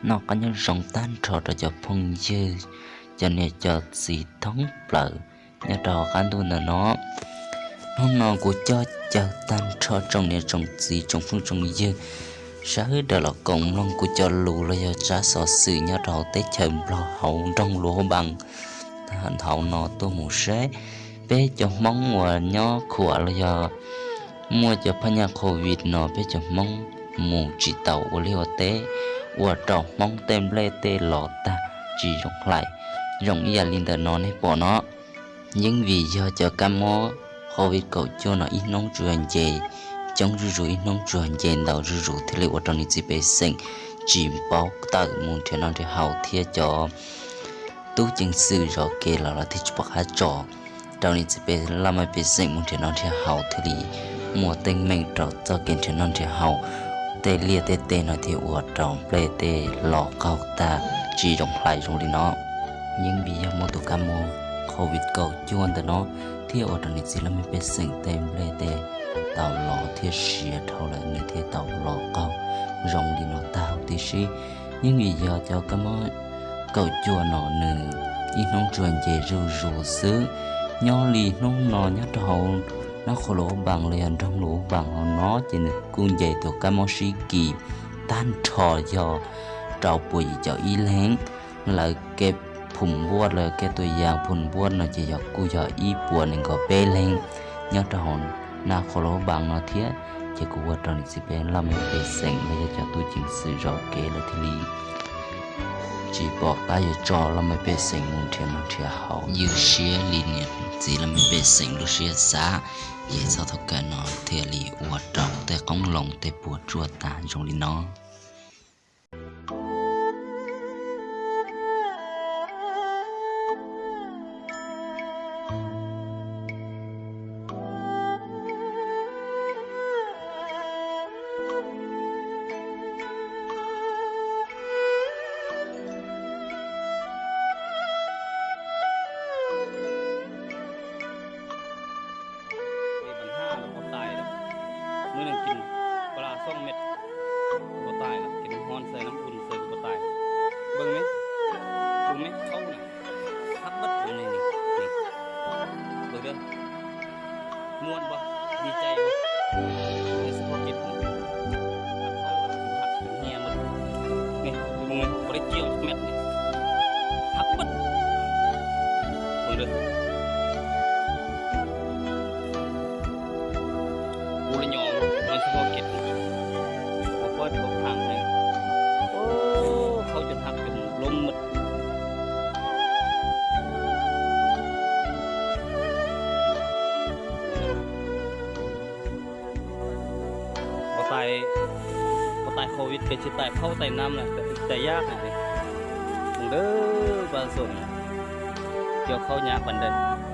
Noj qab nyob zoo tag nrho rau cov phooj ywg, cov niam cov txiv thoob plaws nyob rau hauv qab ntuj ntawm no. Hnub no kuv coj caw tag nrho tsoom niam tsoom txiv tsoom phooj tsoom ywg sawv daws los koom mloog kuv cov lus los yog tsab xov xwm nyob rau hauv teb chaws Nplog hauv nroog Luav Npas hauv no tuaj mus seb peb cov Hmoob uas nyob khuam los yog muaj cov phaj nyaj covid no peb cov Hmoob mus tsis tau ua liaj ua teb, ua rau Hmoob tej nplej tej los tag tsis zoo hlais zoo ib yam li ntawm no nej pom no. Yeej vim yog cov kab mob covid kaum cuaj no ib hnub tsuas nce coob zuj zus, ib hnub tsuas nce ntau zuj zus thiaj li ua rau niam txiv pej xeem tsis paub tawm mus nrhiav noj nrhiav haus thiab cov tub ceev xwm zov kev los lawv thiaj tsis pom qab tso rau niam txiv pej laj mej pej xeem mus nrhiav noj nrhiav haus thiaj li muaj teeb meem rau txoj kev nrhiav noj nrhiav haus. Tej liaj tej teb no thiaj ua rau nplej tej los qaug tag tsis zoo hlais zoo li no. Yeej vim yog muaj tus kab mob covid kaum cuaj ntawm no thiaj ua rau niam txiv laj mej pej xeem tej nplej tej tau los thiab siav dhau lawm nws thiaj tau los qaug zoo li no tag huv tib si. Yeej vim yog cov kab mob kaum cuaj no nws ib hnub tsuas nce zuj zus xwb. Nyob li hnub no nyob rau hauv Nab Qhua Luav Npas los yog nroog Luav Npas hauv no ces nws kuj nce tus kab mob sib kis tag nrho yog rau puas yim caum ib leeg. Lawv kev phum npuaj, lawv kev tua yas phum npuaj no ces yog kuj yog ib puas nees nkaum peb leeg nyob rau hauv Nab Qhua Luav Npas no thiab. Ces kuj ua rau niam txiv pej laj mej pej xeem los yog cov tub ceev xwm zov kev lawv thiaj li tsis pom qab yuav tso laj mej pej xeem mus nrhiav noj nrhiav haus. Ywj siab li niam txiv laj mej pej xeem lub siab xav, ces txog thaum kawg no thiaj li ua rau tej qoob loo tej puas tsuaj tag zoo li no. Muaj neeg kis pla xob met kuj tau lawm, kis nab hon xaws nab un xaws kuj tau lawm. Beej me, beej me, thaub na, hab pab ne, muaj npaum li cas, xav pom kev, hab pab ne, muaj li cia met, hab pab, ua li nyob no xav pom kev, ua pab pab tham ne, thaub cov tham cov lom met. Ua tais, ua tais covid peb tsis tais phaub tais nam na, tais yaj na, mus dawb pab xum, cov khaub nyab pas ntawd.